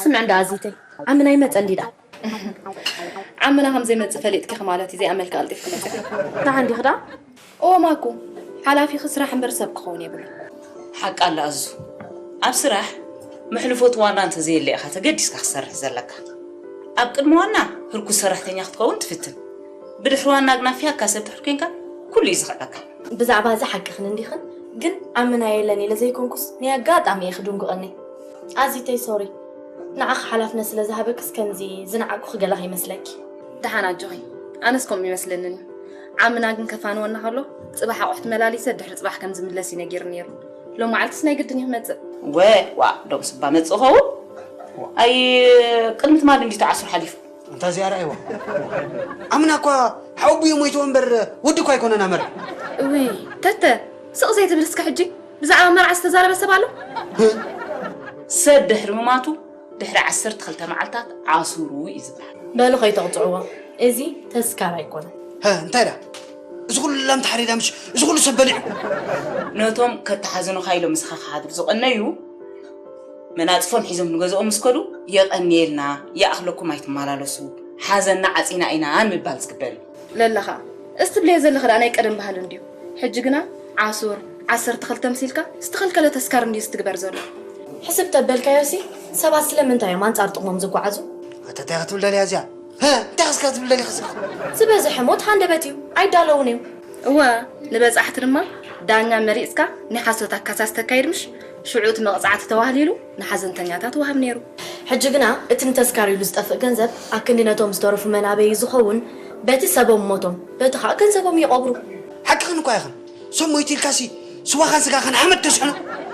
ስምዕ እንዳ ኣዚተይ፣ ዓምና ይመጸ እንዲዳ። ዓምና ከም ዘይመጽእ ፈሊጥኪ ማለት እዩ፣ ዘይኣመልኪ ቀልጢፍኪ መጺእኪ። ንዓ እንዲኺ ደኣ? እወ ማኩ፣ ሓላፊኺ ስራሕ እምበር ሰብ ክኸውን የብሉን። ሓቃ ኣላ ኣዙ። ኣብ ስራሕ መሕልፎት ዋና እንተዘየለ ኢኻ ተገዲስካ ክትሰርሕ ዘለካ። ኣብ ቅድሚ ዋና ህርኩስ ሰራሕተኛ ክትከውን ትፍትን። ብድሕሪ ዋና ግና ፊያካ ሰብ ትሕር ኮንካ ኩሉ እዩ ዝኽዕበካ። ብዛዕባ እዚ ሓቅኽን እንዲኽን፣ ግን ዓምና የለን ኢለ ዘይኮንኩስ ናይ ኣጋጣሚ እየ ክድንጉቐኒ። ኣዚተይ ሶሪ፣ ንዓኺ ሓላፍነት ስለ ዝሃበክስ ከምዚ ዝነዓቅኩኺ ገለ ከይመስለኪ። ደሓን ኣጆኺ፣ ኣነስ ከምኡ ይመስለንን እዩ። ዓምና ግን ከፋንወና ከሎ፣ ጽባሕ ኣቑሑት መላሊሰ ድሕሪ ጽባሕ ከም ዝምለስ እዩ ነጊሩ ነይሩ። ሎማዓልትስ ናይ ግድን እዩ ክመጽእ። ወ፣ ዋ፣ ዶም ስባ መጽእ ኸውን? ኣይ፣ ቅድሚ ትማሊ እንዲ ተዓሱር ሓሊፉ። እንታ እዚኣ ረኣይዋ። ዓምና እኳ ሓወቡዮ ሞይትዎ እምበር ወዲ እኳ ኣይኮነን ኣመር። እውይ፣ ተተ፣ ስቕ ዘይትብል እስከ ሕጂ? ብዛዕባ መርዓ ዝተዛረበ ሰብ ኣሎ? ሰብ ድሕሪ ምማቱ ድሕሪ ዓሰርተ ክልተ መዓልታት ዓሱሩ እዩ ዝበሃል። በሉ ከይተቕጽዕዎ፣ እዚ ተስካር ኣይኮነን። ሀ፣ እንታይ ደኣ? እዚ ኩሉ ላም ተሓሪዳ ምሽ፣ እዚ ኩሉ ሰብ በሊዑ። ነቶም ከተሓዝኑኻ ኢሎም ምሳኻ ክሓድሩ ዝቐነዩ መናጽፎም ሒዞም ንገዝኦም ምስ ከዱ፣ "የቐንየልና፣ ይኣኽለኩም ኣይትመላለሱ፣ ሓዘንና ዓጺና ኢና" ንምባል ዝግበር እዩ። ለለኻ፣ እዚ ትብለዮ ዘለኺ ደኣ ናይ ቀደም ባህሊ እንድዩ። ሕጂ ግና ዓሱር፣ ዓሰርተ ክልተ ምሲልካ ዝተኸልከለ ተስካር እንድዩ ዝትግበር ዘሎ። ሕስብ ተበልካዮሲ፣ ሰባት ስለምንታይ እዮም ኣንጻር ጥቕሞም ዝጓዓዙ? ኣታ እንታይ ክትብል ደልያ እዚኣ? ሀ፣ እንታይ እስካ ክትብል ደሊኻ ስኻ? ዝበዝሐ ሞት ሃንደበት እዩ፣ ኣይዳለውን እዮም። እወ፣ ንበጻሕቲ ድማ ዳኛ መሪጽካ ናይ ሓሶት ኣካሳስ ተካይድ ምሽ፣ ሽዑ እቲ መቕጻዕቲ ተዋህሊሉ ንሓዘንተኛታት ወሃብ ነይሩ። ሕጂ ግና እቲ ንተስካር ኢሉ ዝጠፍእ ገንዘብ ኣክንዲ ነቶም ዝተረፉ መናበዪ ዝኸውን በቲ ሰቦም ሞቶም፣ በቲ ኸኣ ገንዘቦም ይቐብሩ። ሓቅኽን እኳ ኢኽን። ሰብ ሞይቱ ኢልካሲ ስዋኻን ስጋኻን ሓመድ ተስሕኖ።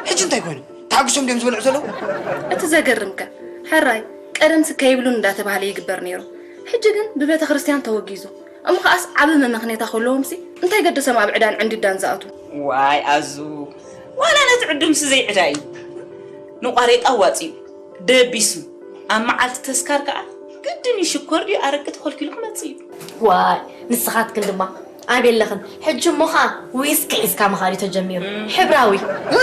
ሕጂ እንታይ ኮይኑ? ተሓጉሶም ድዮም ዝበልዑ ዘለዉ? እቲ ዘገርምከ፣ ሕራይ ቀደምሲ ከይብሉን እንዳተባህለ ይግበር ነይሩ። ሕጂ ግን ብቤተ ክርስቲያን ተወጊዙ። እሞ ኸኣስ ዓቢ መመኽኔታ ከለዎምሲ እንታይ ገደሶም ኣብ ዕዳን ዕንድዳን ዝኣትዉ? ዋይ ኣዙ፣ ዋላ ነቲ ዕዱምሲ ዘይዕዳ እዩ። ንቋሬጣ ኣዋጺኡ፣ ደቢሱ፣ ኣብ መዓልቲ ተስካር ከኣ ግድን እዩ ሽኮር ድዩ ኣረቂ ተኸልኪሉ ክመጽእ እዩ። ዋይ፣ ንስኻትክን ድማ ኣበይ ኣለኽን? ሕጂ እሞ ኸኣ ዊስኪ ሒዝካ ምኻድ እዩ ተጀሚሩ። ሕብራዊ። እ?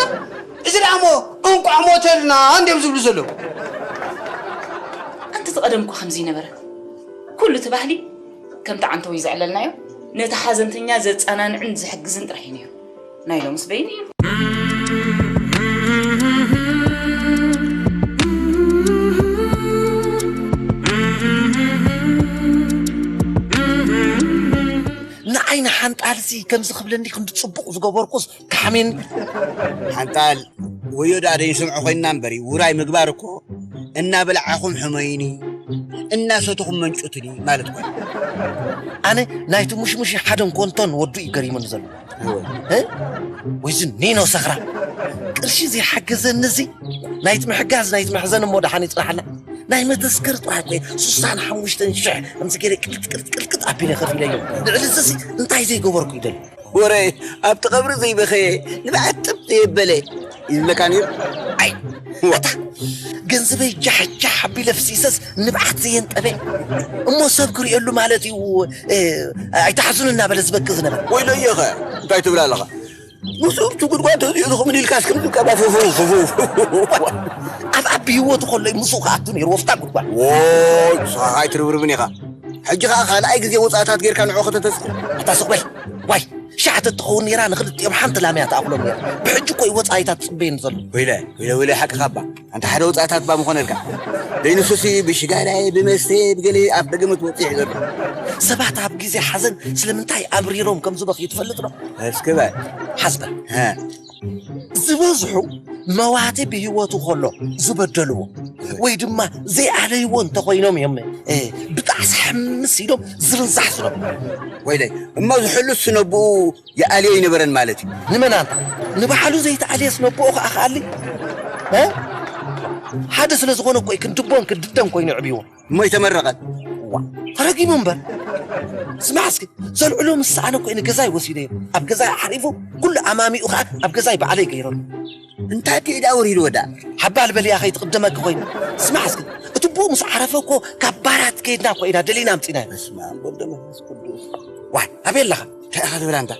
እዚ ደኣ እሞ እንቋዕ ሞተልና እንድዮም ዝብሉ ዘለዉ። ኣንቲ እቲ ቀደም እኮ ከምዚ ይነበረ። ኩሉ እቲ ባህሊ ከምቲ ዓንተወይ ዘዕለልናዮ ነቲ ሓዘንተኛ ዘጸናንዕን ዝሕግዝን ጥራሕ እዩ ነይሩ። ናይ ሎምስ በይኑ እዩ። ንዓይ ንሓንጣልሲ ከምዚ ክብለኒ ክንዲ ጽቡቕ ዝገበርኩስ ካሕሜን። ሓንጣል፣ ወዮ ደኣ ደይንሰምዖ ኮይንና እምበሪ፣ ውራይ ምግባር እኮ እናበላዓኹም ሕመዩኒ፣ እናሰተኹም መንጩትኒ ማለት እኮ እዩ። ኣነ ናይቲ ሙሽሙሽ ሓደን ኮንቶን ወዱ እዩ ገሪሙኒ ዘሎ። እወ። እ? ወይዚ ኒኖ ሰኽራ። ቅርሺ ዘይሓገዘኒ እዚ ናይቲ ምሕጋዝ ናይቲ መሕዘን እሞ ደሓን ይጽናሓልና። ናይ መተስከር ጥራሕ እኮ እዩ። ሱሳን ሓሙሽተን ሽሕ ከምዚ ገለ ቅልጥ ቅልጥ ቅልጥ ኣቢለ ከፊለዮ። ልዕሊ እዚ እንታይ ዘይገበርኩ ይደሊ? ወረ ኣብቲ ቀብሪ ዘይበኸየ ንብዓት ጥብ ዘየበለ ይብለካ ነይሩ። ኣታ ገንዘበይ ጃሕጃሕ ኣቢለ ፍሲሰስ ንብዓት ዘየንጠበ እሞ ሰብ ክርእየሉ ማለት እዩ። እ፣ ኣይትሓዙን እናበለ ዝበኪ ዝነበረ። ወይለየኸ እንታይ ትብል ኣለኻ? ምስኡ ኣብቲ ጉድጓድ ተዚኡ ዝኽምን ኢልካስ ከም ዝቀባ ፉፉ ፉፉ። ኣብ ኣቢ ህይወቱ ከሎ እዩ ምስኡ ክኣቱ ነይሩ ወፍታ ጉድጓድ። ዎይ ንስኻ ኣይትርብርብን ኢኻ። ሕጂ ኸኣ ካልኣይ ግዜ ወጻእታት ጌርካ ንዕኡ ከተተስእ። ኣታ ስቕ በል። ዋይ ሻዕ ተትኸውን ነይራ ንኽልቲኦም ሓንቲ ላም እያ ትኣኽሎም ነይራ። ብሕጂ እኮ እዩ ወጻኢታት ትጽበየኒ ዘሎ። ወይለ ወይለ ወይለ ሓቅኻ እባ። ኣንታ ሓደ ወጻእታት እባ ምኾነልካ። ደይንሱሲ ብሽጋላይ ብመስተ ብገለ ኣፍ ደገመት ወጺሕ ዘሎ። ሰባት ኣብ ግዜ ሓዘን ስለምንታይ ኣብሪሮም ከም ዝበኽዩ ትፈልጥ ዶ? እስኪ በል። ሓስበ ዝበዝሑ መዋቲ ብህይወቱ ከሎ ዝበደልዎ ወይ ድማ ዘይኣለይዎ እንተኾይኖም እዮም። እ፣ ብጣዕሲ ሕምስ ኢሎም ዝርንዛሕ ዝነብሩ። ወይለይ እሞ ዝሕሉስ ነብኡ ይኣልዮ ኣይነበረን ማለት እዩ። ንመን ኣንታ ንባዕሉ ዘይተኣልየስ ነብኡ ከኣ ክኣሊ እ? ሓደ ስለ ዝኾነ እኮ እዩ ክንድቦን ክንድደን ኮይኑ ዕብይዎ። እሞ ይተመረቐን። ዋ ተረጊሙ እምበር። ስማዕ እስኪ ዘልዕሎ ምስ ሰኣነ እኮ ንገዛይ ወሲደዮ። ኣብ ገዛይ ኣሕሪፉ ኩሉ ኣማሚኡ ከዓ ኣብ ገዛይ ባዕለይ ገይረሉ። እንታይ እቲ ኢዳ ወሪድዎ ደኣ? ሓባል በልያ ከይትቕደመኪ ኮይኑ። ስማዕ እስኪ እቲ ብኡ ምስ ዓረፈ እኮ ካብ ባራት ከይድና እኮ ኢና ደሊና ኣምፂናዮ። በስመ ኣብ ወወልድ ወመንፈስ ቅዱስ። ዋይ ኣበይ ኣለኻ? እንታይ ኢኻ ትብል ኣንታ?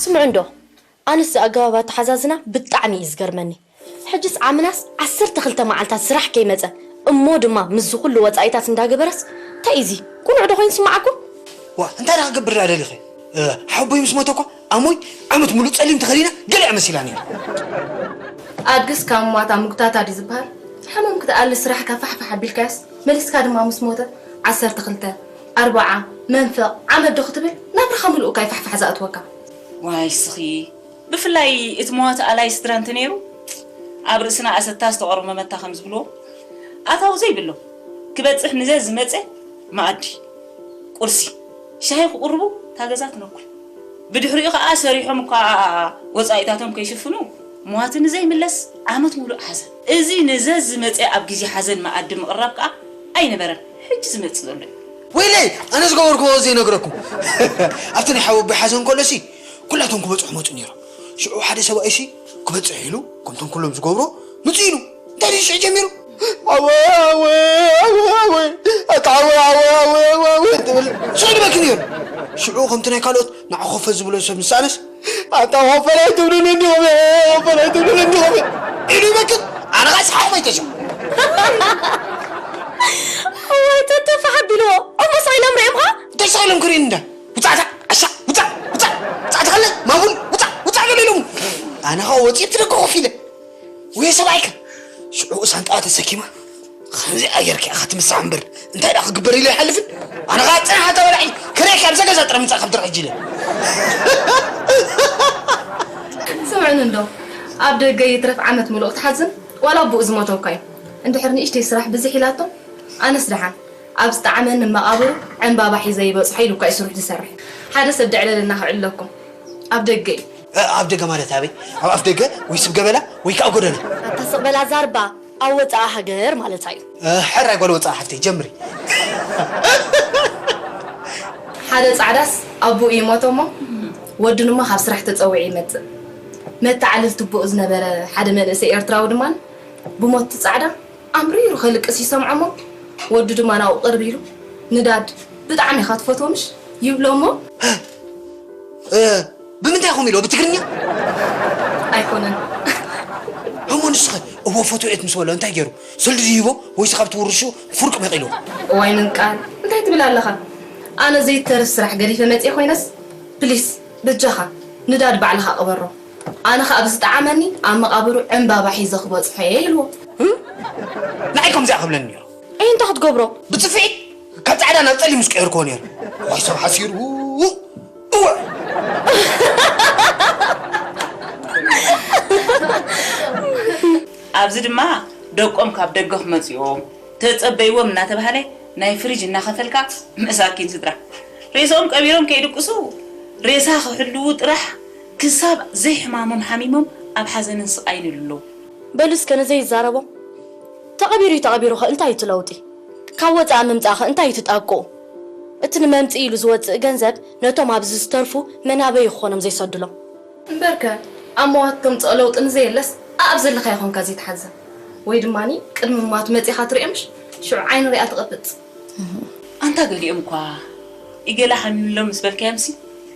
ስምዑ እንዶ፣ ኣነስ ኣገባብ ኣተሓዛዝና ብጣዕሚ እዩ ዝገርመኒ። ሕጅስ ዓምናስ ዓሰርተ ክልተ መዓልታት ስራሕ ከይመጸ፣ እሞ ድማ ምስዚ ኩሉ ወጻኢታት እንዳገበረስ፣ እንታይ እዩ እዚ? ቅኑዕ ዶ ኮይኑ ይስምዓኩም? ዋ፣ እንታይ ደኣ ክገብር ደኣ ደሊኺ? እ፣ ሓወቦይ ምስ ሞተ እኮ ኣሞይ ዓመት ሙሉእ ጸሊም ተኸዲና ገለ እያ መሲላ ነይራ። ኣድግስ ካብ ሟታ ምጉታታ ድዩ ዝበሃል? ሕሙም ክትኣሊ ስራሕካ ፋሕፋሕ ኣቢልካዮስ፣ መሊስካ ድማ ምስ ሞተ ዓሰርተ ክልተ፣ ኣርብዓ፣ መንፈቕ፣ ዓመት ዶ ክትብል ናብራኻ ምሉእ እካ እዩ ፋሕፋሕ ዝኣትወካ። ዋይ ስኺ፣ ብፍላይ እቲ መዋቲ ኣላይ ስድራ እንተነይሩ፣ ኣብ ርእስና ኣሰታ ዝተቖርመመታ ከም ዝብልዎ፣ ኣታዊ ዘይብሎም፣ ክበጽሕ ንዘ ዝመጸ መኣዲ፣ ቁርሲ፣ ሻሂ ክቕርቡ እታ ገዛ ትነኩል። ብድሕሪኡ ኸኣ ሰሪሖም እኳ ወጻኢታቶም ከይሽፍኑ፣ መዋቲ ንዘይምለስ ዓመት ሙሉእ ሓዘን። እዚ ንዘ ዝመጸ ኣብ ግዜ ሓዘን መኣዲ ምቕራብ ከኣ ኣይነበረን፣ ሕጂ ዝመጽእ ዘሎ እዩ። ወይለይ፣ ኣነ ዝገበርክዎ ዘይነግረኩም። ኣብቲ ናይ ሓወቦይ ሓዘን ከሎሲ፣ ኩላቶም ክበጽሑ መጹ ነይሮም። ሽዑ ሓደ ሰብኣይሲ ክበጽሕ ኢሉ፣ ከምቶም ኩሎም ዝገብሮ፣ ምጽእ ኢሉ። እንታይ ድዩ ሽዑ ጀሚሩ? ኣወ፣ ኣወ፣ ኣወ፣ ኣወ፣ ኣታ ኣወ፣ ኣወ፣ ኣወ፣ ኣወ፣ ኣወ፣ ትብል። ሽዑ ድበኪ ነይሩ። ሽዑ ከምቲ ናይ ካልኦት ንዓ ኮፈ ዝብሎ ሰብ ምስ ሰኣነስ፣ ኣታ ኮፈ ናይ ትብሉኒ እንዲኹም፣ ኮፈ ናይ ትብሉኒ እንዲኹም ኢሉ ይበክን። ኣነ ኸኣ ሰሓቕ መይተ ሽዑ። እዋይ፣ ተተፋሕ ኣቢልዎ። እሞ ስቕ ኢሎም ርእዮምኻ? እንታይ ስቕ ኢሎም ክርእዩኒ እንዳ? ውጻእ፣ ውጻእ፣ ዓሻ፣ ውጻእ፣ ውጻእ፣ ውጻእ፣ ተኸለ፣ ማሙል፣ ውጻእ፣ ውጻእ፣ ገለ ኢሎም። ኣነ ኸኣ ወጺኤ ኣብቲ ደገ ኮፍ ኢለ። ወይ ሰብኣይካ ሽዑ ሳንጣኣ ተሰኪማ፣ "ከምዚኣ ጌርካ ኢኻ ትምሳሕ እምበር፣ እንታይ ደኣ ክግበር ኢሉ ኣይሓልፍን?" ኣነ ኸኣ ጽናሕ ኣታ በላዒ፣ ክርእየካ ኣብዛ ገዛ ጥራይ ምጻእ ካብ ድርዒ ኢለ። ስምዑኒ እንዶ፣ ኣብ ደገ ይትረፍ ዓመት ምሉእ ክትሓዝን፣ ዋላ ኣቦኡ ዝሞተ እኳ እዩ። እንድሕር ንእሽተይ ስራሕ ብዝሕ ኢላቶ፣ ኣነስ ደሓን፣ ኣብ ዝጠዓመኒ መቓብሩ ዕምባባ ሒዘ ይበጽሖ ኢሉ እኳ እዩ ስርሑ ዝሰርሕ። ሓደ ሰብ ደዕለለና ከዕልለኩም። ኣብ ደገ እዩ። እ፣ ኣብ ደገ ማለት ኣበይ? ኣብ ኣፍ ደገ ወይስ ኣብ ገበላ ወይ ከኣ ጎደና? ኣታ ስቕ በል ኣዛርባ፣ ኣብ ወጻኢ ሃገር ማለታ እዩ። እ፣ ሕራይ ጓል ወጻኢ ሓፍተይ፣ ጀምሪ። ሓደ ጻዕዳስ ኣቦኡ ይሞቶ እሞ፣ ወዱ ድማ ካብ ስራሕ ተጸዊዑ ይመጽእ። መተዓልልቲ ኣቦኡ ዝነበረ ሓደ መንእሰይ ኤርትራዊ ድማ ብሞት እቲ ጻዕዳ ኣምሪሩ ከልቅስ ይሰምዖ እሞ፣ ወዱ ድማ ናብኡ ቅርብ ኢሉ፣ "ንዳድ፣ ብጣዕሚ ኢኻ ትፈትዎ ምሽ? ይብሎ እሞ። እ፣ ብምንታይ ኢኹም ኢልዎ? ብትግርኛ? ኣይኮነን። እሞ ንስኸ እዎ ፈትዎ እየ ምስ በሎ እንታይ ገይሩ? ሰልዲ ድዩ ሂቦ ወይስ ካብቲ ውርሹ ፍርቅ መቒልዎ? እዋይ ምንቃል፣ እንታይ ትብል ኣለኻ? ኣነ ዘይተርፍ ስራሕ ገዲፈ መፅየ ኮይነስ፣ ፕሊስ፣ በጃኻ፣ ንዳድ ባዕልኻ ቅበሮ። ኣነ ኸኣ ብዝጠዓመኒ ኣብ መቓብሩ ዕምባባ ሒዘ ክበጽሖ እየ ኢልዎ። ንዓይ ከምዚኣ ክብለኒ ነይሩ። ኣይ እንታይ ክትገብሮ? ብጽፍዒት ካብ ጻዕዳ ናብ ጸሊም ምስ ቀየርክዎ ነይሩ። ዋይ ሰብ ሓሲሩ። እወ። ኣብዚ ድማ ደቆም ካብ ደገ ክመጽኦም ተጸበይዎም እናተባህለ ናይ ፍሪጅ እናኸፈልካ መሳኪን ስድራ ሬስኦም ቀቢሮም ከይድቅሱ ሬሳ ክሕልዉ ጥራሕ ክሳብ ዘይሕማሞም ሓሚሞም ኣብ ሓዘንን ስቓይን ይሉ ኣለዉ። በሉ እስከ ንዘይዛረቦም ተቐቢሩ እዩ ተቐቢሩ ኸ እንታይ እዩ እቲ ለውጢ? ካብ ወፃኢ ምምፃእ ኸ እንታይ እዩ እቲ ጣብቅኡ? እቲ ንመምፅኢ ኢሉ ዝወፅእ ገንዘብ ነቶም ኣብዚ ዝተርፉ መናበይ ክኾኖም ዘይሰድሎም። እምበርከ ኣብ መዋት ከምፅኦ ለውጢ ንዘየለስ ኣብ ዘለኻዮ ኾንካ ዘይትሓዘ ወይ ድማ ቅድሚ ምማቱ መፂኻ ትሪኦ ምሽ ሽዑ ዓይኒ ሪኣ ትቐብፅ። ኣንታ ገሊኦም እኳ ኢገላ ሓሚምሎም ምስ በልካዮምሲ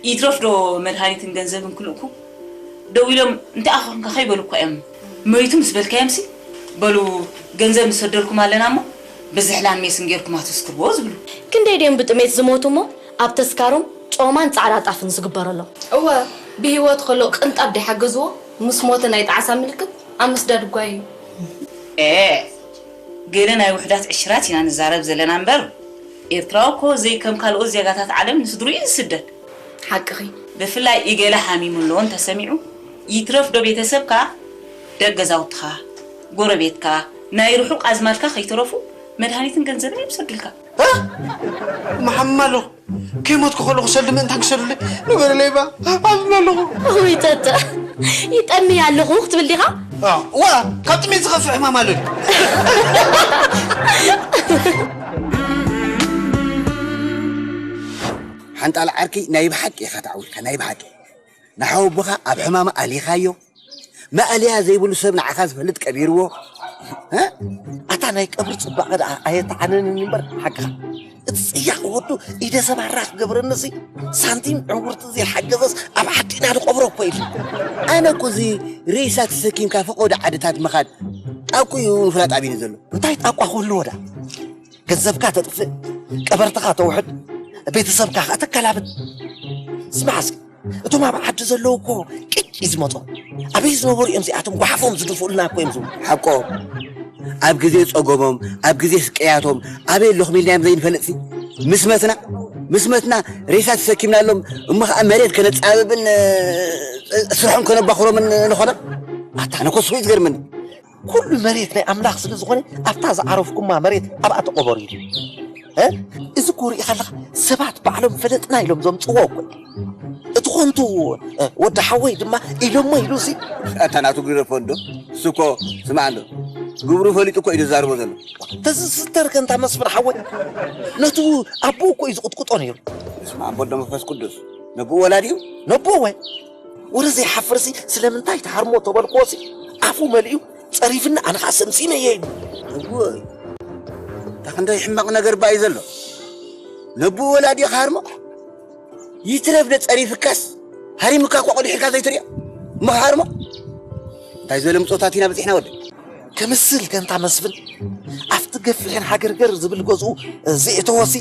ይትረፍ ዶ መድሃኒትን ገንዘብን ክልእኩ ደው ኢሎም እንታይ ኣኾንካ ከይበሉ እኳ እዮም መይቱ ምስ በልካዮምሲ በሉ ገንዘብ ንሰደልኩም ኣለና እሞ ብዝሕላን ሜስን ጌርኩም ኣተስክርዎ ዝብሉ። ክንደይ ድዮም ብጥሜት ዝሞቱ እሞ ኣብ ተስካሮም ጮማን ጻዕዳ ጣፍን ዝግበረሎም። እወ ብህይወት ከሎ ቅንጣብ ደይሓገዝዎ ምስ ሞተ ናይ ጣዕሳ ምልክት ኣብ ምስዳድ እኳ እዩ። ኤ ገለ ናይ ውሑዳት ዕሽራት ኢና ንዛረብ ዘለና እምበር ኤርትራዊ እኮ ዘይከም ካልኦት ዜጋታት ዓለም ንስድርኡ እዩ ዝስደድ። ሓቅኺ። ብፍላይ ኢገለ ሓሚሙ ኣሎ እንተሰሚዑ ይትረፍ ዶ ቤተሰብካ ደቅ ገዛውትኻ ጎረቤትካ ናይ ርሑቕ ኣዝማድካ ከይተረፉ መድሃኒትን ገንዘብን እዮም ዝሰዱልካ። መሓማ ኣለኹ ከይሞትኩ ከለኹ ሰልዲ ምእንታን ክሰዱለይ ንበረለይ ባ ኣብና ኣለኹ። ውይ ተተ ይጠሚ ኣለኹ ክትብል ዲኻ? ዋ ካብ ጥሜት ዝኸፍእ ሕማም ኣሎ ድዩ? ሓንጣል ዓርኪ ናይ ብሓቂ ኢኻ ተዓዊትካ ናይ ብሓቂ ንሓወቦኻ ኣብ ሕማሙ ኣሊኻዮ መኣልያ ዘይብሉ ሰብ ንዓኻ ዝፈልጥ ቀቢርዎ ኣታ ናይ ቀብሪ ፅባቐ ደኣ ኣየተዓነንን እምበር ሓቅኻ እቲ ፅያቕ ወዱ ኢደ ሰብ ኣራ ክገብረኒ ሲ ሳንቲም ዕውርቲ ዘይሓገዘስ ኣብ ዓዲና ንቐብሮ እኮ ኢሉ ኣነ እኮ እዚ ሬሳ ተሰኪምካ ፈቐዶ ዓድታት ምኻድ ጣብቁ እዩ ምፍላጥ ኣቢኒ ዘሎ እንታይ ጣቋ ክህልዎ ደኣ ገንዘብካ ተጥፍእ ቀበርትኻ ተውሕድ ቤተሰብካ ከዓ ተከላብት ስማዕ እስኪ እቶም ኣብ ዓዲ ዘለዉ እኮ ቅጭ እዩ ዝመጾም ኣበይ ዝነበሩ እዮም እዚኣቶም ጓሓፎም ዝድፍኡልና እኮ እዮም ዝብሉ ሓቆ ኣብ ግዜ ጸገሞም ኣብ ግዜ ስቀያቶም ኣበይ ኣለኹም ኢልናዮም ዘይንፈልጥሲ ምስ መትና ምስ መትና ሬሳ ተሰኪምናሎም እሞ ከዓ መሬት ከነጻብብን ስርሖም ከነባኽሮምን ንኾኖም ኣታ ነኮስፎ እዩ ዝገርመኒ ኩሉ መሬት ናይ ኣምላኽ ስለ ዝኾነ ኣብታ ዝዓረፍኩማ መሬት ኣብኣ ተቐበሩ ኢሉ። እዚ እኮ ሪኢኻ ኣለኻ ሰባት ባዕሎም ፈለጥና ኢሎም ዘምፅዎ እኮ እቲ ኾንቱ ወዲ ሓወይ ድማ ኢሎሞ ኢሉ ሲ ኣታ ናቱ ግረፎ እንዶ እሱ እኮ ስማዕ እንዶ ግብሩ ፈሊጡ እኮ እዩ ዘዛርቦ ዘሎ ተዝስተር ከንታ መስፍን ሓወይ ነቱ ኣቦ እኮ እዩ ዝቕጥቅጦ ነይሩ ስማ ኣቦ ዶ መንፈስ ቅዱስ ነብኡ ወላዲኡ ነብኡ ወይ ወረ ዘይሓፍርሲ ስለምንታይ ትሃርሞ ተበልክዎሲ ኣፉ መሊኡ ጸሪፍኒ ኣነ ኸዓ ሰምሲመ እየ ኢሉ። እወ እታ ክንደይ ሕማቕ ነገር ባዩ ዘሎ ነብኡ ወላዲኡ ክሃርሞ ይትረፍ ዶ ጸሪፍካስ ሃሪሙካ እኳ ቆሊሕካ ዘይትሪኦ እሞ ክሃርሞ እንታይ ዝበለ ምጾታት ኢና በጺሕና ወደይ። ክምስል ከንታ መስፍን ኣብቲ ገፊሕን ሃገርገር ዝብል ገዝኡ ዘእተወሲ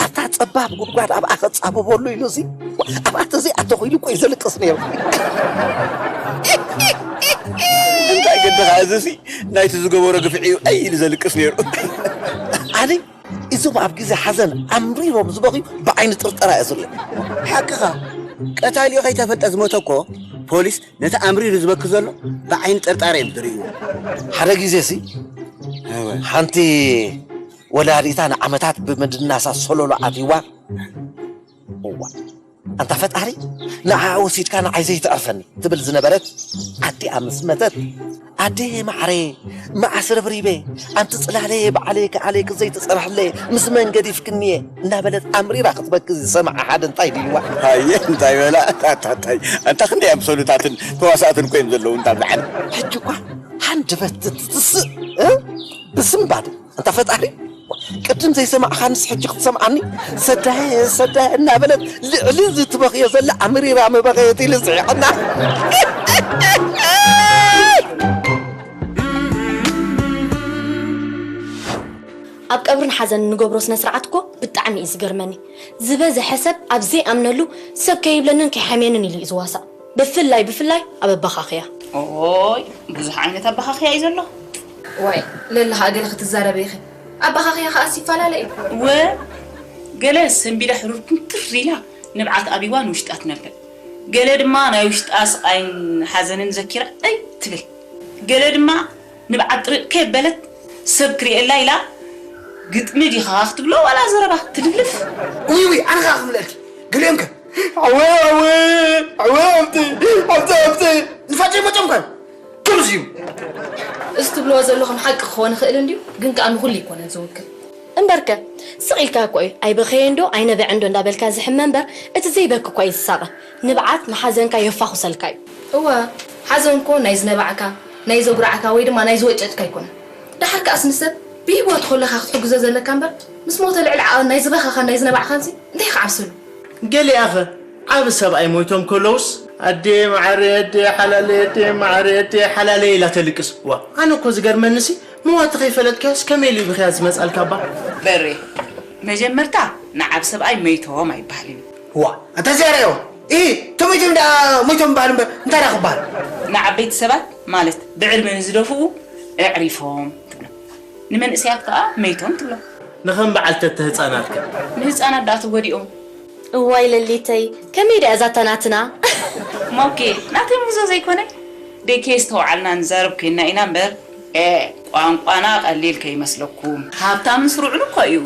ኣብታ ጸባብ ጉድጓድ ኣብኣ ከጻብበሉ ኢሉ እዚ ኣብኣ ተዘይኣተኹ ኢሉ እኮ እዩ ዘልቅስ ነይሩ እንታይ ግድኻ እዚ ሲ ናይቲ ዝገበሮ ግፍዒ እዩ ቀይ ኢሉ ዘልቅስ ነይሩ ኣነ እዞም ኣብ ግዜ ሓዘን ኣምሪሮም ዝበኽዩ ብዓይኒ ጥርጠራ እየ ዝሪኦም ሓቅኻ ቀታሊኡ ከይተፈልጠ ዝሞተ እኮ ፖሊስ ነቲ ኣምሪሩ ዝበኪ ዘሎ ብዓይኒ ጥርጣረ እዮም ዝርእይዎ ሓደ ግዜ ሲ ሓንቲ ወላዲታ ንዓመታት ብምድናሳ ሶሎሎ ኣትይዋ እዋ ኣንታ ፈጣሪ ንዓኣ ወሲድካ ንዓይ ዘይትዕርፈኒ ትብል ዝነበረት ኣዲኣ ምስ መተት ኣዴ ማዕረ መዓስ ረብሪበ ኣንቲ ፅላለየ በዓለየ ከዓለየ ክዘይትፀርሕለየ ምስ መን ገዲፍክኒየ እናበለት ኣምሪራ ክትበኪ ዝሰምዓ ሓደ እንታይ ድልዋ ሃየ እንታይ በላ ታታታይ ኣንታ ክንደይ ኣምሰሉታትን ተዋሳእትን ኮይም ዘለዉ እንታ ብዓል ሕጂ እኳ ሃንደበት ትትስእ ብስምባድ እንተ ፈጣሪ ቅድም ዘይሰማዕኻንስ ሕጂ ክትሰምዓኒ? ሰዳየ፣ ሰዳየ እናበለት ልዕሊ እዚ ትበኽዮ ዘላ ኣምሪራ ምበኸየት ኢሉ ስሒቕና። ኣብ ቀብርን ሓዘን እንገብሮ ስነ ስርዓት እኮ ብጣዕሚ እዩ ዝገርመኒ። ዝበዝሐ ሰብ ኣብ ዘይኣምነሉ ሰብ ከይብለንን ከይሓምየንን ኢሉ እዩ ዝዋሳእ። ብፍላይ ብፍላይ ኣብ ኣበኻኽያ። ኦይ ብዙሕ ዓይነት ኣበኻኽያ እዩ ዘሎ። ዋይ ለለኻ ገለ ክትዛረበ ኢኺ። ኣበኻኽያ ከኣስ ይፈላለ እዩ። ወ ገለ ሰንቢዳ ሕሩር ኩምትር ኢላ ንብዓት ኣብይዋ ንውሽጣ ትነብዕ። ገለ ድማ ናይ ውሽጣ ስቓይን ሓዘንን ዘኪራ ጠይ ትብል። ገለ ድማ ንብዓት ጥርቅ ከየበለት ሰብ ክርእየላ ኢላ ግጥሚ ዲኻ ክትብሎ ዋላ ዘረባ ትልፍልፍ። ውይ ውይ ኣነ ከዓ ክብለልኪ ገሊኦም ከ ኣወ ኣወ ኣወ ኣብቲ ኣብቲ ኣብቲ ንፋጨ መጨም ከ ከምዚ እዩ። እዚ ትብልዎ ዘለኹም ሓቂ ክኾን ይኽእል እንድዩ፣ ግን ከኣ ንኹሉ ኣይኮነን ዝውክል። እምበርከ ስቕ ኢልካ እኮ እዩ ኣይበኸየን ዶ ኣይነበዐን ዶ እንዳበልካ ዝሕመ እምበር እቲ ዘይበኪ እኳ እዩ ዝሳቐ። ንብዓት ንሓዘንካ የፋኹሰልካ እዩ። እወ ሓዘን እኮ ናይ ዝነባዕካ ናይ ዘጉራዕካ ወይ ድማ ናይ ዝወጨጭካ ኣይኮነን። ደሓር ከኣስ ንሰብ ብህይወቱ ከለኻ ክትሕግዞ ዘለካ እምበር ምስ ሞተ ልዕሊ ዓቐን ናይ ዝበኸኻን ናይ ዝነባዕኻንሲ እንታይ ክዓብሰሉ። ገሊኣኸ ዓቢ ሰብኣይ ሞይቶም ከለውስ ኣዴ መዓረይ ኣዴ ሓላለይ ኣዴ መዓረይ ኣዴ ሓላለይ ኢላ ተልቅስ። ዋእ ኣነ እኮ ዝገርመኒሲ መዋቲ ከይፈለጥካዮስ ከመይ ኢሉ እዩ ብኽያት ዝመጽኣልካ እባ። በሬ መጀመርታ ንዓቢ ሰብኣይ መይቶም ኣይበሃልን እዩ። ዋእ ኣታ እዚኣ ርኣዮ ኢሂ እቶም መይቶም ደኣ ሞይቶም ይበሃል እምበር እንታይ ደኣ ክበሃል። ንዓበይቲ ሰባት ማለት ብዕድመ ንዝደፍኡ ኣዕሪፎም ትብሎም። ንመንእሰያት ከኣ መይቶም ትብሎም። ንኸም በዓል ተተ ህጻናት ከ። ንህጻናት ደኣ ተጎዲኦም። እዋይ ለሊተይ ከመይ ድያ እዛ ተናትና። ሞኬ ናተይ ምህዞ ዘይኮነ ደይ ከየስተውዓልና ንዛረብ ኮይንና ኢና እምበር ቋንቋና ቀሊል ከይመስለኩም። ሃብታምን ስሩዕን እኮ እዩ።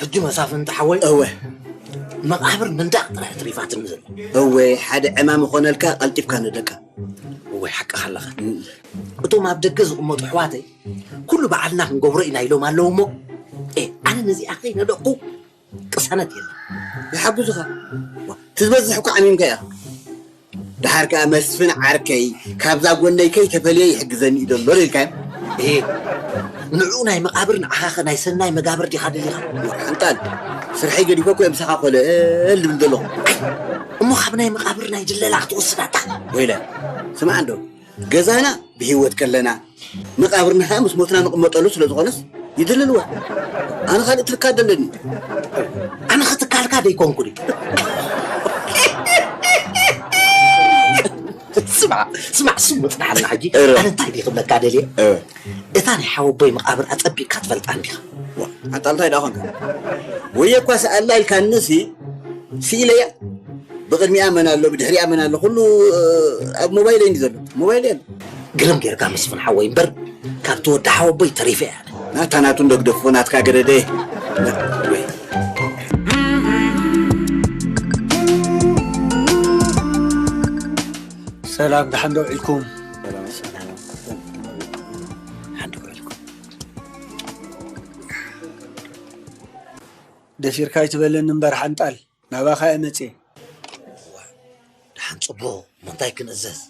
ሕጂ መሳፍንቲ ሓወይ እወ መቓብር ምንዳቕ ጥራሕ ትሪፋትኒ ዘሎ። እወ ሓደ ዕማም ይኾነልካ ቀልጢፍካ ንደቃ። እወ ሓቅኻ ኣለኻ። እቶም ኣብ ደገ ዝቕመጡ ኣሕዋተይ ኩሉ ባዕልና ክንገብሮ ኢና ኢሎም ኣለዉ እሞ ኣነ ነዚኣ ከይነደቕኩ ቅሳነት የለን። ይሓግዙኻ። ትዝበዝሕ እኮ ዓሚምካ ኢኻ። ደሓር ከኣ መስፍን ዓርከይ ካብዛ ጎነይ ከይተፈልየ ይሕግዘኒ እዩ ዘሎ ዶ ኢልካዮም? እሄ ንዕኡ ናይ መቓብር ንዓኻኸ ናይ ሰናይ መጋብር ዲኻ ደሊኻ? ሓንጣል ስርሐይ ገዲፈ እኮ እየ ምሳኻ ኮለል ዝብል ዘለኹ። እሞ ካብ ናይ መቓብር ናይ ድለላ ክትወስድ ኣታ? ወይለ ስማዕ እንዶ ገዛና ብህይወት ከለና መቓብርና ኸኣ ምስ ሞትና ንቕመጠሉ ስለ ዝኾነስ ይድልልዋ። ኣነ ካልእ ትካል ደለኒ። ኣነ ኸትካልካ ደይኮንኩ ድዩ? ስማዕ ስማዕ ስሙ ጽናሓልና ሕጂ ኣነ እንታይ ድየ ክብለካ ደልየ እታ ናይ ሓወቦይ መቓብር ኣጸቢቕካ ትፈልጣ እንዲኻ። ኣታ እንታይ ደኣ ኾንካ? ወየ እኳ ሰኣላ ኢልካንሲ ስኢለያ። ብቕድሚኣ መን ኣሎ ብድሕሪኣ መን ኣሎ ኩሉ ኣብ ሞባይለይ እንዲ ዘሎ ሞባይለይ ኣሎ። ግርም ጌርካ መስፍን ሓወይ እምበር ካብቲ ወዲ ሓወቦይ ተሪፈ እየ ኣነ። ናታ ናቱ እንዶ ግደፎ ናትካ ገደደ። ሰላም ደሓን ዶ ውዒልኩም? ደፊርካ ኣይትበለኒ እምበር ሓንጣል ናባኻ እየ መጽየ። ደሓን ጽቡቕ እሞ እንታይ ክንእዘዝ?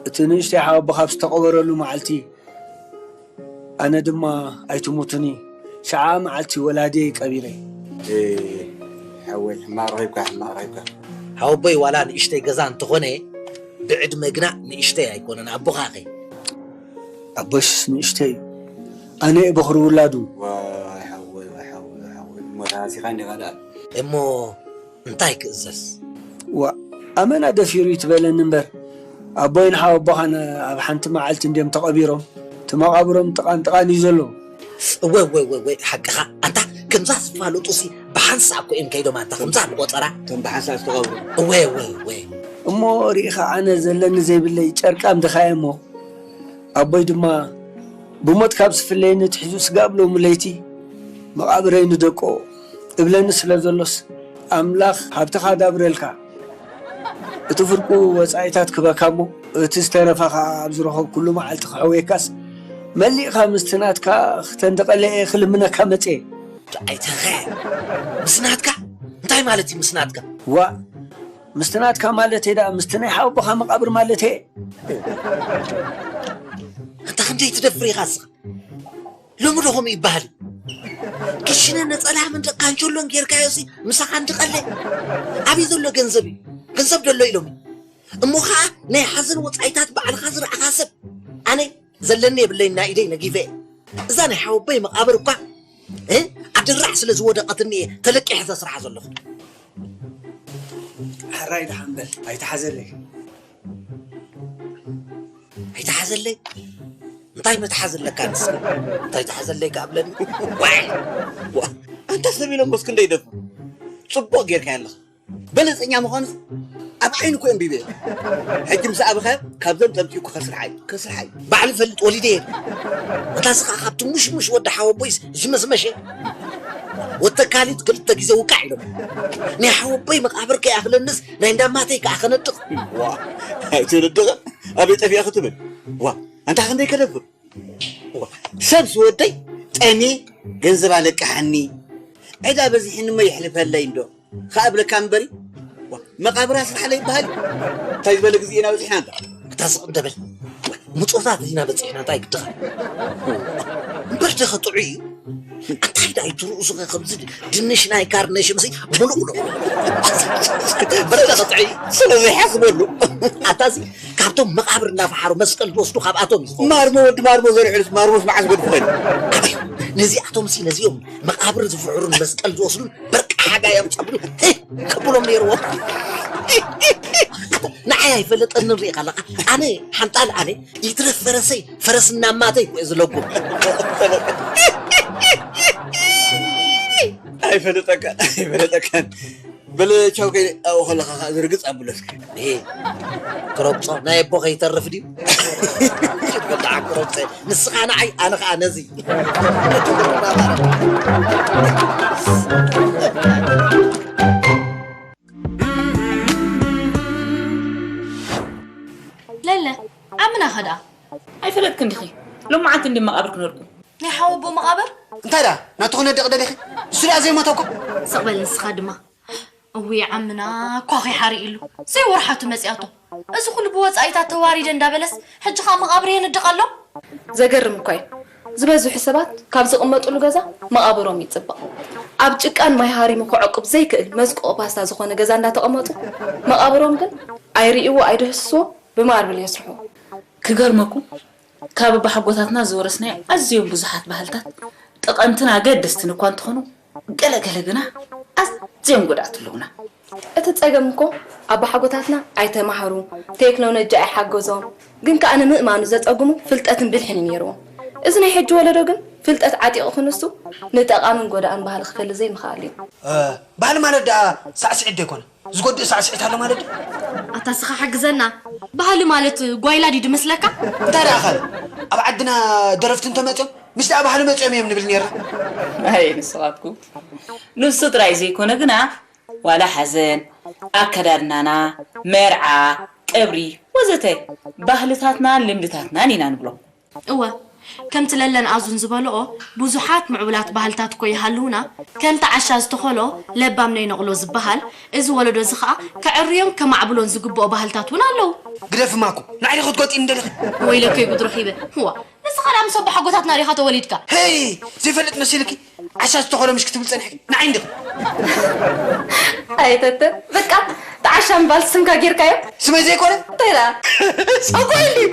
እቲ ንእሽተይ ሓወቦኻ ኣብ ዝተቐበረሉ መዓልቲ ኣነ ድማ ኣይትሙቱኒ ሽዓ መዓልቲ ወላድየይ ቀቢረ። ሓወይ ሕማቕ ረኺብካ ሕማቕ ረኺብካ። ሓወቦይ ዋላ ንእሽተይ ገዛ እንተኾነ ብዕድመ ግና ንእሽተይ ኣይኮነን ኣቦኻኸ? ኣቦይስ ንእሽተይ እዩ ኣነ እየ በኹሪ ውላዱ። ዋይ ሓወይ ዋይ ሓወይ ዋይ ሓወይ እሞ ተሃሲኻ እንዲኻ ደኣ። እሞ እንታይ ክእዘዝ? ዋእ ኣመና ደፊሩ እዩ ትበለኒ እምበር ኣቦይን ሓወቦኻን ኣብ ሓንቲ መዓልቲ እንድዮም ተቐቢሮም እቲ መቓብሮም ጥቓን ጥቓን እዩ ዘሎ። እወ እወ እወ እወ ሓቅኻ ኣንታ ከምዛ ዝፋለጡሲ ብሓንሳእ እኮ እዮም ከይዶም ኣንታ ከምዛ ንቖጸራ። እቶም ብሓንሳእ ዝተቐብሩ። እወ እወ እወ። እሞ ርኢኻ ኣነ ዘለኒ ዘይብለይ ጨርቃም ድኻ እየ እሞ ኣቦይ ድማ ብሞት ካብ ዝፍለየኒ ኣትሒዙ ስጋብ ሎሚ ለይቲ መቓብረይ ንደቆ እብለኒ ስለ ዘሎስ ኣምላኽ ሃብትኻ ዳብረልካ እቲ ፍርቁ ወጻኢታት ክበካ እሞ እቲ ዝተረፈ ኸኣ ኣብ ዝረኸብኩሉ መዓልቲ ክሕውየካስ መሊእኻ ምስቲ ናትካ ክተንድቐለይ እየ ክልምነካ መጽየ። ኣይተኸ ምስ ናትካ እንታይ ማለት እዩ ምስ ናትካ? ዋእ ምስቲ ናትካ ማለተይ ደኣ ምስቲ ናይ ሓወቦኻ መቓብር ማለተይ። ኣንታ ክንደይ ትደፍር ኢኻ እስኻ? ሎሚ ዶ ከምኡ ይበሃል? ክሽነ ነጸላ ምን ካንቸሎን ጌርካዮሲ ምሳኻ እንድቐለ። ኣበይ ዘሎ ገንዘብ እዩ? ገንዘብ ደሎ ኢሎም። እሞ ኸዓ ናይ ሓዘን ወጻኢታት ባዕልኻ ዝረኣኻ ሰብ። ኣነ ዘለኒ የብለይን፣ ናይ ኢደይ ነጊፈ። እዛ ናይ ሓወቦይ መቓብር እኳ፣ እ? ኣድራዕ ስለ ዝወደቐትኒ እየ ተለቂሐ ዘስርሓ ዘለኹ። ሕራይ ደሓን በል፣ ኣይትሓዘለይ። ኣይትሓዘለይ? እንታይ መትሓዝ ኣለካ ንስኻ? እንታይ ትሓዘለይ ከኣ ብለኒ? ዋይ! ዋ! ኣንታ ሰብ ኢሎምስ ክንደይ ደፍሩ? ጽቡቕ ጌርካዮ ኣለኻ። በለጸኛ ምዃንስ ኣብ ዓይኑ እኮ ኣንቢበዮ። ሕጂ ምስ ኣበኻዮ ካብዘን ጠምጢኡ ክኸስርሓ እዩ፣ ከስርሓ እዩ። ባዕሉ ይፈልጥ ወሊደ እየ። እታ ስኻ ካብቲ ሙሽሙሽ ወዲ ሓወቦይስ ዝመስመሸ። ወተካሊት ክልተ ግዜ ውቃዕ ኢሎም። ናይ ሓወቦይ መቓብር ከይኣኽለንስ ናይ እንዳማተይ ከኣ ከነድቕ። ዋ፣ ኣይትንድቕ። ኣበይ ጠፊኣ ክትብል? ዋ፣ ኣንታ ክንደይ ከደፍር? ዋ፣ ሰብ ዝወደይ ጠሜ ገንዘብ ኣለቅሓኒ። ዕዳ በዚሕኒ እሞ የሕልፈለይ እንዶ። ከኣ እብለካ እምበሪ፣ ዋ፣ መቓብር ኣስርሓለይ ይበሃል። እንታይ ዝበለ ግዜ ኢና በጺሕና እንዳ? ኣታ ስቕ እንደ በል። ምጾታት ኢና በጺሕና፣ እንታይ ግድኻ? እምበር ደኸ ጥዑይ እዩ። ኣንታይ ደኣ እዩ ትርኡ ስኸ ከምዚ ድንሽ ናይ ካርነሽምሲ ምሉእ ምሉእ። እምበር ደኸ ጥዑይ እዩ። ስለዚ ሓስበሉ። ኣታ እዚ ካብቶም መቓብር እናፈሓሩ መስቀል ዝወስዱ ካብኣቶም እዩ ዝኸውን። ማርሞ ወዲ ማርሞ ዘሪሑልስ ማርሞስ መዓስ ገድፉ ኾይኑ? ኣበይ? ነዚኣቶም ሲ ነዚኦም መቓብር ዝፍሕሩን መስቀል ዝወስዱን በርቂ ሓጋይ ኣምጻብሉ፣ ህ፣ ከብሎም ነይርዎ። ንዓይ ኣይፈለጠንን ርኢኻ ኣለኻ። ኣነ ሓንጣል ኣነ ይትረፍ ፈረሰይ፣ ፈረስና ማተይ እኮ እየ ዝለጉም። ኣይፈለጠካን፣ ኣይፈለጠካን። በለ ቻው ከይ ኣብኡ ከለኻ ከኣ ዝርግጽ ኣብሎ እስኪ። ይሄ ክረግጾ ናይ ኣቦ ከይተርፍ ድዩ? በላዓ ክረግጾ። ንስኻ ንዓይ፣ ኣነ ኸኣ ነዚ። ለለ፣ ዓምና ኸ ደኣ? ኣይፈለጥክን ዲኺ? ሎመዓልቲ እንዲ መቓብር ክነድቁ። ናይ ሓወቦ መቓብር? እንታይ ደኣ? ናቱ ክነድቕ ደሊኺ? ንሱ ደኣ ዘይሞተ እኮ። ስቕ በል ንስኻ ድማ። እውይ ዓምና፣ ኳኺ ሓሪእሉ። ዘይወርሓቱ መጺኣቶ። እዚ ኩሉ ብወጻኢታት ተዋሪደ እንዳበለስ፣ ሕጂ ኸኣ መቓብር የንድቕ ኣሎ? ዘገርም እኳ እዩ። ዝበዝሑ ሰባት ካብ ዝቕመጥሉ ገዛ መቓብሮም ይጽበቕ። ኣብ ጭቃን ማይ ሃሪሙ ክዕቁብ ዘይክእል መዝቅኦ ፓስታ ዝኾነ ገዛ እንዳተቐመጡ፣ መቓብሮም ግን ኣይርእይዎ ኣይድህስስዎ፣ ብማርብል የስርሕዎ። ክገርመኩም፣ ካብ ኣባሓጎታትና ዝወረስናዮ ኣዝዮም ብዙሓት ባህልታት ጠቐምትን ኣገደስትን እኳ እንተኾኑ፣ ገለ ገለ ግና ኣዝዮም ጎዳእቲ ኣለዉና። እቲ ጸገም እኮ ኣባሓጎታትና ኣይተማህሩ፣ ቴክኖሎጂ ኣይሓገዞም፣ ግን ከኣ ንምእማኑ ዘጸግሙ ፍልጠትን ብልሕን እዩ ነይርዎም። እዚ ናይ ሕጂ ወለዶ ግን ፍልጠት ዓጢቑ ክንሱ ንጠቓምን ጎዳእን ባህሊ ክፈልይ ዘይምኽኣል እዩ። እ፣ ባህሊ ማለት ደኣ ሳዕስዒት ዶ ኣይኮነ? ዝጎድእ ሳዕስዒት ኣሎ ማለት ድዩ? ኣታ ስኻ ሓግዘና። ባህሊ ማለት ጓይላ ድዩ ድመስለካ? እንታይ ደኣ ካልእ? ኣብ ዓድና ደረፍቲ እንተመጽዮም፣ ምስ ደኣ ባህሊ መጽዮም እዮም ንብል ኔርና። ኣይ ንስኻትኩም። ንሱ ጥራይ ዘይኮነ ግና፣ ዋላ ሓዘን፣ ኣከዳድናና፣ መርዓ፣ ቀብሪ፣ ወዘተ ባህልታትናን ልምድታትናን ኢና ንብሎ። እወ፣ ከምቲ ለለን ኣዙን ዝበልኦ፣ ብዙሓት ምዕቡላት ባህልታት እኮ ይሃልዉና፣ ከምቲ ዓሻ ዝተኸሎ ለባም ነይነቕሎ ዝበሃል፣ እዚ ወለዶ እዚ ኸኣ ከዕርዮን ከማዕብሎን ዝግብኦ ባህልታት እውን ኣለዉ። ግደፊ ማኩ፣ ንዓይ ዲኺ ክትጎጥይኒ ደሊኺ? ወይለከይ ጉድ ረኺበ። እዋ፣ ንስኻ ደኣ ምስ ኣቦሓጎታትና ዲኻ ተወሊድካ? ሄይ፣ ዘይፈልጥ መሲልኪ? ዓሻ ዝተኾሎ ምሽ ክትብል ጸኒሕኪ? ንዓይ እንዲኺ። ኣየተተ፣ በቃ፣ ተዓሻ ምባል ስምካ ጌርካዮ? ስመይ ዘይኮነ? እንታይ ደኣ? ሰጎይ እንድዩ።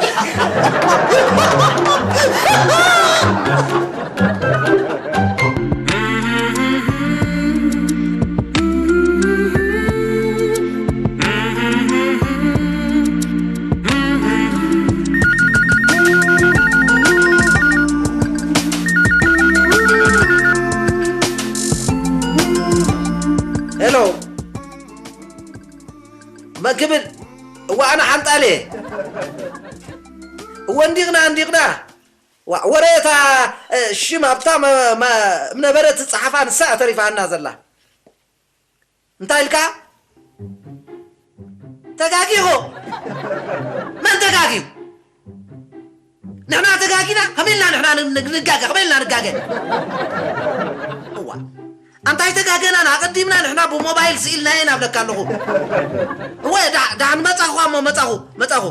ሄሎ፣ መክብል፣ እዋ ኣነ ሓንጣል እየ። እወ እንዲቕና፣ እንዲቕና። ዋ፣ ወረ እታ፣ እ፣ ሽም ኣብታ መ-፣ መ-፣ እምነበረድ ዝጸሓፋ ንሳ እያ ተሪፋና ዘላ። እንታይ ኢልካ? ተጋጊኹ። መን ተጋግዩ? ንሕና ተጋጊና? ከመይ ኢልና ንሕና ን-፣ ን-፣ ንጋገ? ከመይ ኢልና ንጋገ? እዋ። ኣንታይ ተጋገናን ኣቐዲምና ንሕና ብሞባይል ስኢልናየን ኣብለካ ኣለኹ። እወ፣ ዳ-፣ ዳን መጻኹ፣ ኣሞ መጻኹ፣ መጻኹ።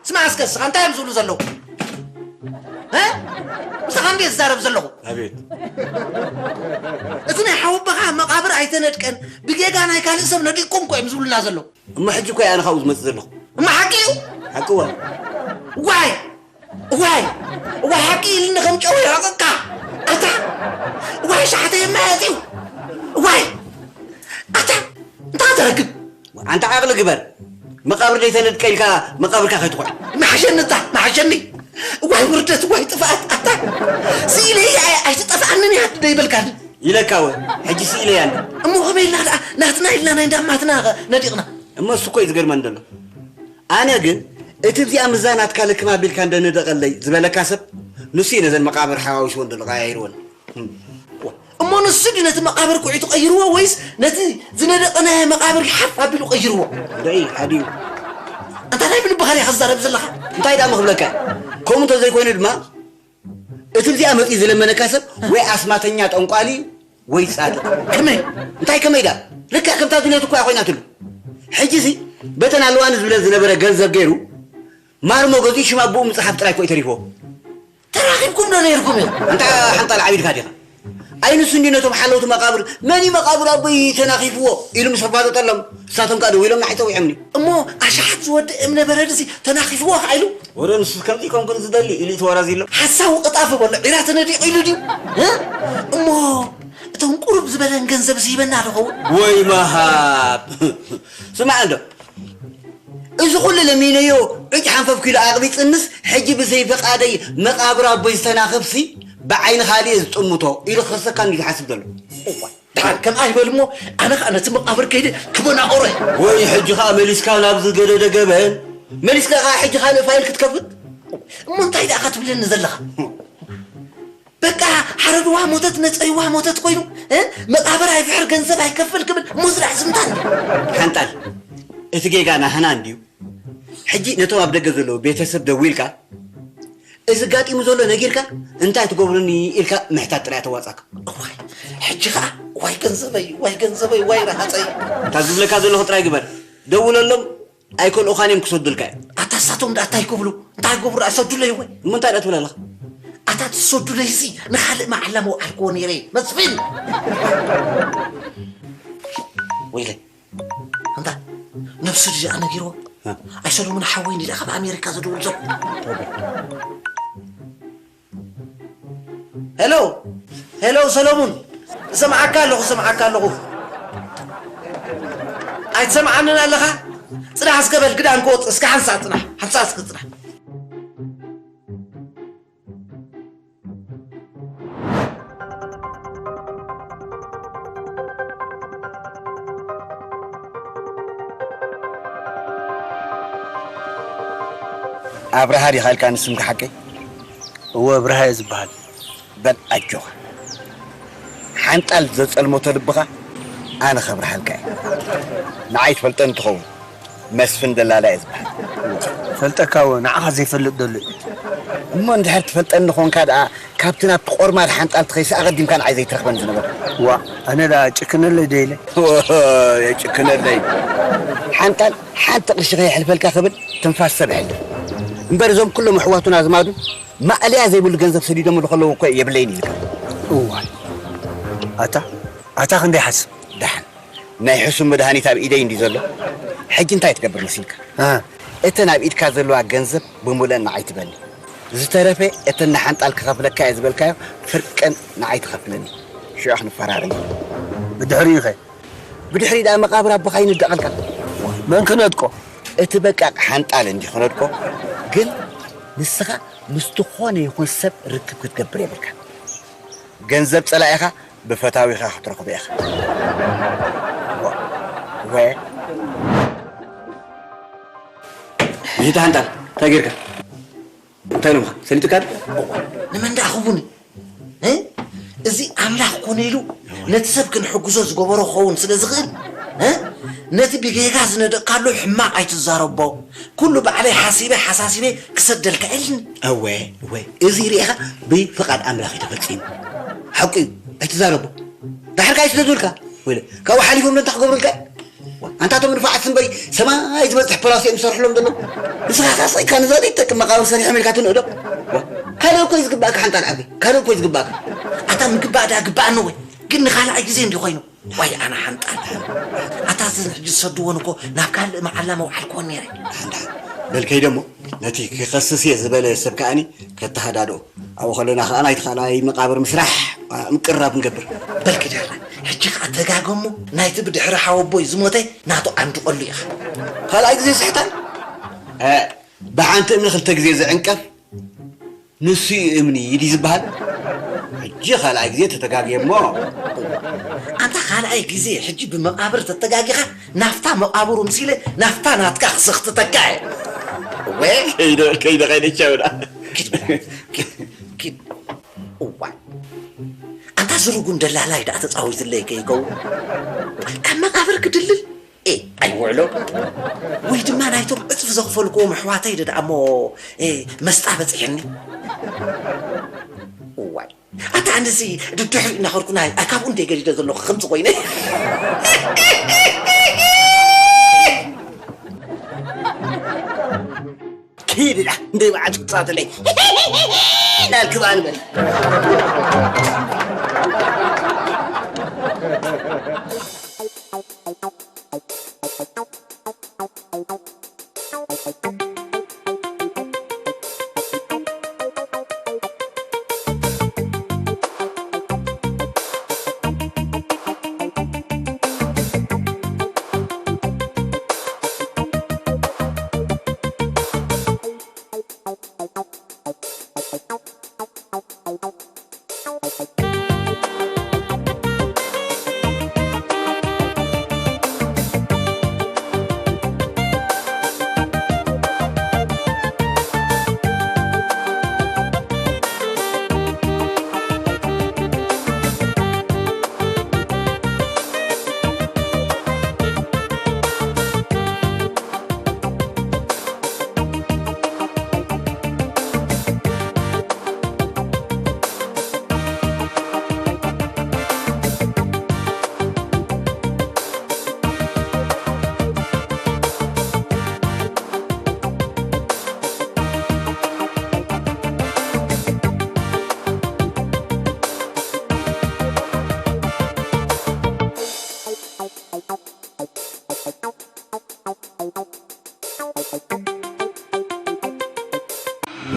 ስማዕ እስከ፣ እስኻ እንታይ እዮም ዝብሉ ዘለዉ? እ? ምሳኻ እንዴ ዝዛረብ ዘለኹ? ኣቤት። እቲ ናይ ሓወቦኻ መቓብር ኣይተነድቀን፣ ብጌጋ ናይ ካልእ ሰብ ነዲቕኩም እኮ እዮም ዝብሉና ዘለዉ። እሞ ሕጂ እኮ እየ ኣነ ካብኡ ዝመጽእ ዘለኹ። እሞ ሓቂ እዩ? ሓቂ እዋ። ዋይ! ዋይ! ዋይ ሓቂ ኢልኒ ከም ጨው ይሕቕቕካ። ኣታ! ዋይ ሻሕተይ የመያየጥ እዩ። ዋይ! ኣታ! እንታይ ትረክብ? ኣንታ ዓቕሊ ግበር። መቓብር ዘይተነድቀ ኢልካ መቓብርካ ከይትኹዕ። መሓሸኒ እታ፣ መሓሸኒ። ዋይ ውርደት፣ ዋይ ጥፍኣት። ኣታ! ስኢለ እያ፣ ኣይ-፣ ኣይትጠፍኣንን እያ ደይበልካኒ። ኢለካ ወ፣ ሕጂ ስኢለ እያ እንደ። እሞ ከመይ ኢልና ደኣ ናትና ኢልና ናይ እንዳማትና ነዲቕና? እሞ እሱ እኮ እዩ ዝገርመኒ ዘሎ። ኣነ ግን እቲ እዚኣ ምዛ ናትካ ልክም ኣቢልካ እንደነደቐለይ ዝበለካ ሰብ፣ ንሱ እዩ ነዘን መቓብር ሓዋዊስወን ዘሎ፣ ቀያይርወን። እም። እሞ ንሱ ድዩ ነቲ መቓብር ኩዒቱ ቀይርዎ ወይስ ነቲ ዝነደቐናዮ መቓብር ሓፍ ኣቢሉ ቀይርዎ? ደይ፣ ሓዲኡ። ኣንታ ናይ ብልብኻ ዲኻ ትዛረብ ዘለኻ? እንታይ ደኣ ምኽብለካ? ከምኡ እንተዘይኮይኑ ድማ፣ እቲ እዚኣ መጺኡ ዝለመነካ ሰብ ወይ ኣስማተኛ ጠንቋሊ ወይ ጻድቕ። ከመይ? እንታይ ከመይ ደኣ? ልክዕ ከምታ ዱንያ እኮ እያ ኮይናትሉ። ሕጂሲ በተን ኣለዋኒ ዝብለን ዝነበረ ገንዘብ ገይሩ ማርሞ ገዚኡ ሽም ኣቦኡ ምጽሓፍ ጥራይ እኮ እዩ ተሪፍዎ። ተራኺብኩም ዶ ነይርኩም ኢኹም? ኣንታ ሓንጣል ዓቢድካ ዲኻ? ኣይ ንሱ እንዲ ነቶም ሓለውቲ መቓብር፣ "መን እዩ መቓብር ኣቦይ ተናኺፍዎ?" ኢሉ ምስ ኣፋለጠሎም፣ ንሳቶም ከኣ ደው ኢሎም ንዓይ ጸዊዖምኒ። እሞ ኣሽሓት ዝወድእ እምነ በረድሲ ተናኺፍዎ ከኣ ኢሉ? ወረ ንሱስ ከምዚ ኮንኩን ዝደሊ ኢሉ ተወራዚሎም። ሓሳዊ ቅጣፍ በሎ ዒራ ተነዲቑ ኢሉ ድዩ? እ? እሞ እቶም ቁሩብ ዝበለን ገንዘብስ ሂበና ዶ ኸውን? ወይ መሃብ! ስማዕ እንዶ፣ እዚ ኩሉ ለሚነዮ ዕጭ ሓንፈፍ ኪሎ ኣቕቢጽንስ፣ ሕጂ ብዘይ ፍቓደይ መቓብር ኣቦይ ዝተናኽፍሲ ብዓይኒ ካልእ እየ ዝጥምቶ ኢሉ ክኸሰካ እንድዩ ዝሓስብ ዘሎ። እዋይ፣ ደሓን ከምኣ ይበል እሞ፣ ኣነ ኸኣ ነቲ መቓብር ከይደ ክበናቑሮ እየ። ወይ ሕጂ ኸኣ መሊስካ ናብ ዝገደደ ገበን፣ መሊስካ ኸኣ ሕጂ ካልእ ፋይል ክትከፍት? እሞ እንታይ ደኣ ኸትብለኒ ዘለኻ? በቃ ሓረድዋ ሞተት፣ ነጸይዋ ሞተት ኮይኑ፣ እ? መቓብር ኣይፍሕር፣ ገንዘብ ኣይከፍል ክብል፣ እሞ ዝራሕ ዝምታ እንዲ። ሓንጣል፣ እቲ ጌጋ ናህና እንድዩ። ሕጂ ነቶም ኣብ ደገ ዘለዉ ቤተሰብ ደዊልካ፣ እዚ ጋጢሙ ዘሎ ነጊርካ፣ እንታይ ትገብሩኒ ኢልካ ምሕታት ጥራይ ተዋጻካ። እዋይ፣ ሕጂ ኸኣ፣ ዋይ ገንዘበይ፣ ዋይ ገንዘበይ፣ ዋይ ረሃጸይ። እንታ ዝብለካ ዘለኹ ጥራይ ግበር። ደውለሎም፣ ኣይከልኡኻን እዮም ክሰዱልካ እዮም። ኣታ ንሳቶም ደኣ እንታይ ክብሉ? እንታይ ክገብሩ ደኣ ሰዱለይ ወይ? እሞ እንታይ ደኣ ትብል ኣለኻ? ኣታ ትሰዱለይሲ ንኻልእ መዓላ መውዓልክዎ ነይረ። መስፍን! ወይለይ። ኣንታ ነብሱ ድኣ ነጊርዎ? እ። ኣይ ሰሎሙን ሓወይ እንዲ ደኣ ካብ ኣሜሪካ ዝድውል ዘሎ። ሄሎ፣ ሄሎ ሰሎሙን፣ እሰምዓካ ኣለኹ፣ እሰምዓካ ኣለኹ። ኣይትሰምዓንን ኣለኻ? ጽናሕ እስከ በል፣ ግዳን ክወጽእ፣ እስከ ሓንሳእ ጽናሕ፣ ሓንሳእ እስከ ጽናሕ። ኣብርሃ ዲኻ ኢልካኒ ስምካ ሓቀይ? እወ፣ ኣብርሃ እየ ዝበሃል። በል ኣጆኻ። ሓንጣል ዘጸልመቶ ልብኻ ኣነ ከብርሃልካ እየ። ንዓይ ትፈልጠኒ ትኸውን። መስፍን ደላላ እየ ዝበሃል። ፈልጠካ እወ፣ ንዓኻ ዘይፈልጥ ደሎ እዩ። እሞ እንድሕር ትፈልጠኒ ኾንካ ደኣ፣ ካብቲ ናብቲ ቆርማድ ሓንጣል ትኸይሲ ኣቐዲምካ ንዓይ ዘይትረኽበኒ ዝነበርካ። ዋ፣ ኣነ ደኣ ጭክነለይ ዶ ኢለ? ዎ፣ የጭክነለይ። ሓንጣል ሓንቲ ቅርሺ ከየሕልፈልካ ክብል ትንፋስ ሰብ ይሕልፍ። እምበር እዞም ኩሎም ኣሕዋቱን ኣዝማዱን ማእለያ ዘይብሉ ገንዘብ ሰዲዶምሉ ከለዉ እኮ የብለይን ኢልካ። እዋይ። ኣታ፣ ኣታ ክንደይ ሓስብ። ደሓን። ናይ ሕሱም መድሃኒት ኣብ ኢደይ እንዲ ዘሎ። ሕጂ እንታይ ትገብር መሲልካ? እ። እተን ኣብ ኢድካ ዘለዋ ገንዘብ ብምሉአን ንዓይ ትበኒ። ዝተረፈ እተን ንሓንጣል ክኸፍለካ እየ ዝበልካዮ ፍርቀን ንዓይ ትኸፍለኒ። ሽዑ ክንፈራረም። ብድሕሪኡ ኸ? ብድሕሪ ደኣ መቓብር ኣቦኻ ይንደቐልካ። መን ክነድቆ? እቲ በቃ ሓንጣል እንዲ ክነድቆ። ግን ንስኻ ምስ ዝኾነ ይኹን ሰብ ርክብ ክትገብር የብልካ። ገንዘብ ጸላኢኻ ብፈታዊኻ ክትረኽቦ ኢኻ። ወ-፣ ወ-፣ ይታ ሓንጣል፣ እንታይ ጌርካ? እንታይ ኢሎምኻ? ሰሊጡካ? እዋ፣ ንመን ደኣ ክውን? እ? እዚ ኣምላኽ ኮነ ኢሉ ነቲ ሰብ ክንሕግዞ ዝገበሮ ክኸውን ስለ ዝኽእል፣ እ? ነቲ ብጌጋ ዝነደቕካሉ ሕማቕ ኣይትዛረቦ። ኩሉ ባዕለይ ሓሲበ ሓሳሲበ ክሰደልካ ኢልኒ። እወ፣ እወ፣ እዚ ርኢኻ ብፍቓድ ኣምላኽ እዩ ተፈጺሙ። ሓቁ እዩ። ኣይትዛረቦ። ዳሕር ካይ ስለ ዝብልካ ወለ ካብኡ ሓሊፎም ዶ እንታይ ክገብሩልካ? ኣንታ እቶም ንፋዓት እምበይ ሰማይ ዝበፅሕ ፕላስ እዮም ዝሰርሕሎም ዘለዉ። ንስኻ ካስኢካ ነዛ ዘይትጠቅም መቃብር ሰሪሖም ኢልካ ትንእዶ? ካልእ እኮ እዩ ዝግባእካ ሓንጣል ዓቢ። ካልእ እኮ እዩ ዝግባእካ። ኣታ ምግባእ ዳ ግባእኒ ወይ ግን ንኻልኣይ ግዜ እንዲ ኮይኑ ዋይ ኣነ ሓንጣል። ኣታ እዘን ሕጂ ዝሰድዎን እኮ ናብ ካልእ መዓላ መውዓልክዎን ነይረ። ሓንዳ በልከይ ደሞ ነቲ ክኸስስ እየ ዝበለ ሰብ ከኣኒ ከተሃዳድኦ ኣብኡ ከለና ከዓ ናይቲ ካልኣይ መቃብር ምስራሕ ምቅርራብ ንገብር። በልኪ ደራ ሕጂ ከዓ ተጋገሞ ናይቲ ብድሕሪ ሓወቦይ ዝሞተ ናቱ ዓንድቀሉ ኢኻ። ካልኣይ ግዜ ስሕታን ብሓንቲ እምኒ ክልተ ግዜ ዝዕንቀፍ ንሱ እዩ እምኒ ይዲ ዝበሃል። ሕጂ ካልኣይ ግዜ ተተጋግየ እሞ ኣንታ ካልኣይ ግዜ ሕጂ ብመቃብር ተተጋጊኻ ናፍታ መቃብሩ ምሲለ ናፍታ ናትካ ክስኽትተካ እየ። ወ ከይደ ከይደ ከይደ ቻውዳ ኪድ በላ፣ ኪድ፣ ኪድ። እዋይ ኣንታ ዝርጉም ደላላይ ደኣ ተጻዊትለይ ከይከውን ካብ መቃብር ክድልል ኤ ኣይውዕሎ ወይ ድማ ናይቶም ዕፅፍ ዘኽፈልክዎም ኣሕዋተይ ደኣ እሞ ኤ፣ መስጣ በፂሐኒ። እዋይ ኣታ ኣነዚ ድድሕሪ እናኸድኩ ናይ ኣካብኡ እንደ ገዲደ ዘለኹ ከምዚ ኮይነ። ኪድ ኢላ እንደ በዓል ትፃተለይ ናልክባ ንበል።